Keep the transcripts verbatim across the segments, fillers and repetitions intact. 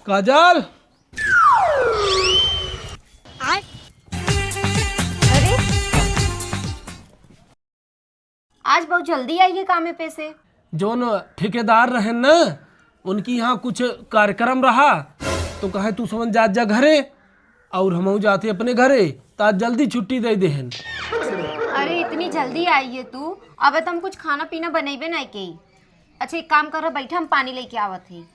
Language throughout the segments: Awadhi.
काजल। अरे, आज बहुत जल्दी आई है कामे पे से। जौन ठेकेदार रहेन न, उनकी यहाँ कुछ कार्यक्रम रहा, तो कहे, "तू समन जात जा घरे, और हमहू जात ही अपने घरे।" तो आज जल्दी छुट्टी दे देहन। अरे, इतनी जल्दी आई है तू, अब तो हम कुछ खाना पीना बनइबे नहीं के। अच्छा, एक काम कर, बैठा, हम पानी लेके आवत ही।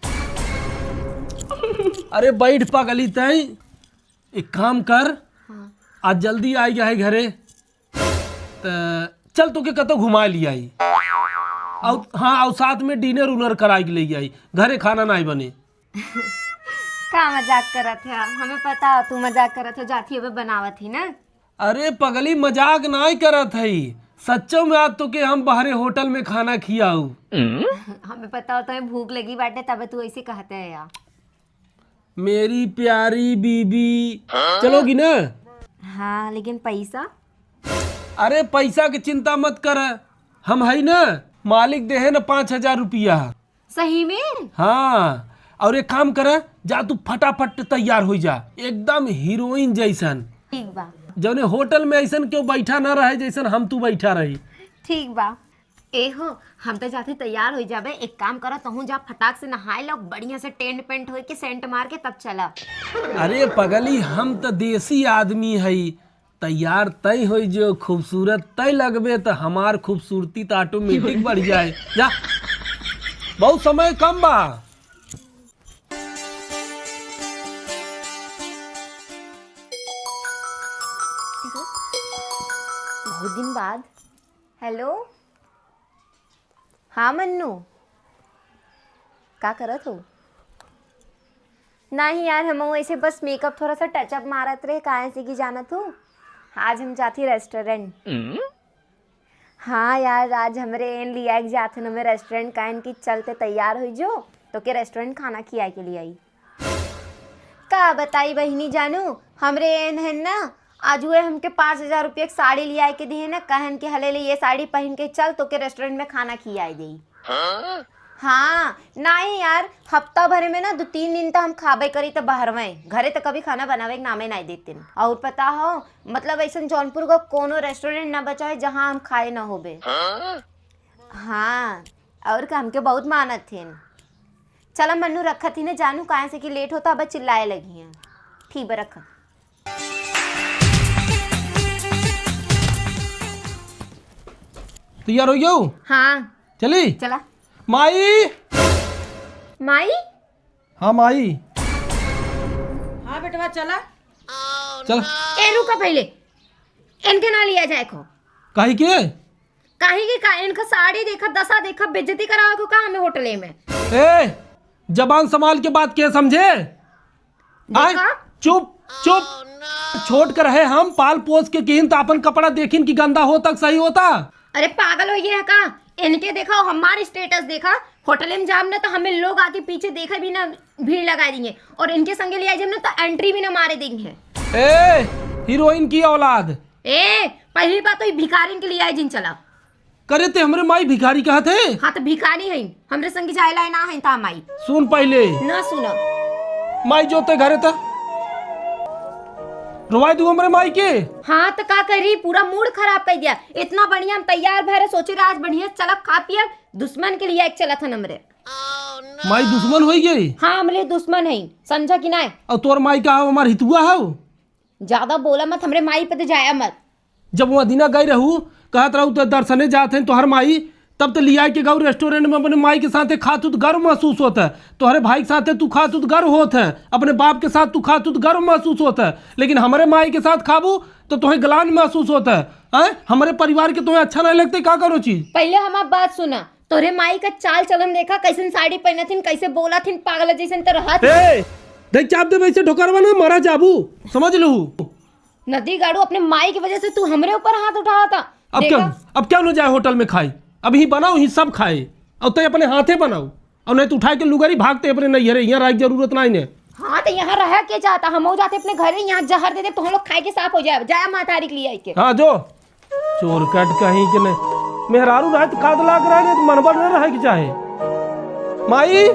अरे बैठ पगली, तैं एक काम कर, हाँ। आज जल्दी आई है घरे, त चल तोके कतौ घुमा लियाई। और हाँ, और साथ में dinner उनर कराई के ले आई, घरे खाना नाहीं बने। का मजाक करत है? हमें पता हो तू मजाक करत हो, जाती अबे बनावत ही ना। अरे पगली, मजाक नाहीं करत हई, सच्चो में आज तोके हम बहरे होटल में खाना खियाऊ। हमें पता हो तोहे भूख लगी बाटे, तबे तू ऐसे कहते है यार। मेरी प्यारी बीबी, चलोगी ना? हाँ, लेकिन पैसा? अरे पैसा की चिंता मत कर, हम हई ना, मालिक देहे ना पाँच हजार रुपया। सही में? हाँ, और एक काम कर, जा तू फटाफट तैयार हो जा, एकदम हीरोइन जैसन। ठीक बा। जौने होटल में ऐसन क्यों बैठा ना रहे जैसन हम तू बैठा रही। ठीक बा। ए हो, हम तो जाते तैयार हो जाबे। एक काम करा, तहूँ जा फटाक से नहाए लो, बढ़िया से टेंट पेंट होई के सेंट मार के तब चला। अरे पगली, हम तो देसी आदमी हई, तैयार तय होई जो, खूबसूरत तय लगबे तो हमार खूबसूरती तो ऑटोमेटिक बढ़ जाए। जा, बहुत समय कम बा। बहुत दिन बाद। हेलो, हाँ मन्नू, का करत हो? नहीं यार, हम ऐसे बस मेकअप थोड़ा सा टचअप मारत रहे, काहे से कि जानत हो, आज हम जाती रेस्टोरेंट। हाँ यार, आज हमरे एन लिया के जात हन, हमें रेस्टोरेंट काहे कि चलते तैयार हो जो, तोके रेस्टोरेंट खाना खियाए के लिए आई। का बताई बहिनी जानू, हमरे एन है ना, आजुए हमके पाँच हजार रुपया के साड़ी लियाए के दिहे ना, कहन कि हले ले ये साड़ी पहन के चल, तोके रेस्टोरेंट में खाना खियाए देई। हाँ? हाँ, नहीं यार, हफ्ता भर में ना दो तीन दिन तो हम खाबे करी तो बहरवे, घरे तो कभी खाना बनावे के नामे नहीं देते। और पता हो, मतलब ऐसन जौनपुर का कोनो रेस्टोरेंट ना बचा है जहाँ हम खाए ना होबे। हाँ? हाँ, और का हमके बहुत मानत थे। चला मन्नू, रखत ही ने जानू, काहे से कि लेट होता, अब चिल्लाए लगी हैं। ठीक बा, रखा। तैयार हो गयो? हाँ। चली? चला। माई! माई? हाँ, माई। हाँ बेटवा, चला। चल। ए, रुका पहले। इनके ना लिया जाए को। काहे के? काहे के का? इनका साड़ी देखा, दशा देखा, बेइज्जती करावे को का हमें होटले में? ए, जबान संभाल के बात के समझे? आय, देखा? चुप, चुप। छोट कर है हम, पाल पोस के किहिन त अपन कपड़ा देखिन कि गंदा होता कि सही होता। अरे पागल हो गया है का? इनके देखा, हमारे स्टेटस देखा, होटल में जाम ना तो हमें लोग आके पीछे देखे भी ना, भीड़ लगा देंगे, और इनके संगे लिया जाम ना तो एंट्री भी ना मारे देंगे। ए, हीरोइन की औलाद। ए, पहली बात तो ये भिखारिन के लिए आए जिन चला। करे ते हमरे माई भिखारी कहत है? हाँ, तो भिखारी है, हमरे संग जाए लाए ना है ता माई। सुन पहले। ना सुना। माई जो ते घरे त रोवाई दू हमरे माई के। हाँ, तो का करी, पूरा मूड खराब कर दिया। इतना बढ़िया हम तैयार भरे, सोचे रहे आज बढ़िया चलब खा पिया, दुश्मन के लिए एक चलत हन हमरे। माई दुश्मन होई गई? हाँ, हमरे दुश्मन है, समझा कि ना? और तोर माई का हमार हितुआ हौ? ज्यादा बोला मत, हमरे माई पे तो जाया मत। जब वह दिना गई रहू, कहत रहू तो दर्शने जात हैं तोहर माई, तब तो लिया के गऊ रेस्टोरेंट में अपने माई के साथे खात हूँ तो गर्व महसूस होत है, तोहरे भाई के साथे तू खात हूँ तो गर्व होत है, अपने बाप के साथ तू खात हूँ तो गर्व महसूस होत है, लेकिन हमरे माई के साथ खाबू तो तोहे ग्लान महसूस होत है। हैं? हमरे परिवार के तोहे अच्छा नहीं लगते का करो चीज? पहले हमार बात सुना, तोरे माई का चाल चलन देखा, कैसन साड़ी पहनत हिन, कैसे बोलत हिन, पागल जैसन तो रहत। ए, देख चाप दे वैसे ढोकरवा ना, मारा जाबू, समझ लू। नदी गाड़ू, अपने माई की वजह से तू हमरे ऊपर हाथ उठावा था। अब देखा? क्या, अब क्या न जाए होटल में खाई? अब ही बनाओ, ही सब खाए, और तय अपने हाथे बनाओ, और नहीं तो उठा के लुगरी भागते अपने नैहरे, यहाँ रहे के जरूरत नहीं ने। हाँ, तो यहाँ रह के जाता, हम हो जाते अपने घरे, यहाँ जहर दे दे तो हम लोग खाए के साफ हो जाए, जाया मातारी के लिए आई के। हाँ जो, चोर कट कहीं के नहीं। मेहरारू रहे तो काद लाग रहे, नहीं तो मनबल न रहे के चाहे। माई,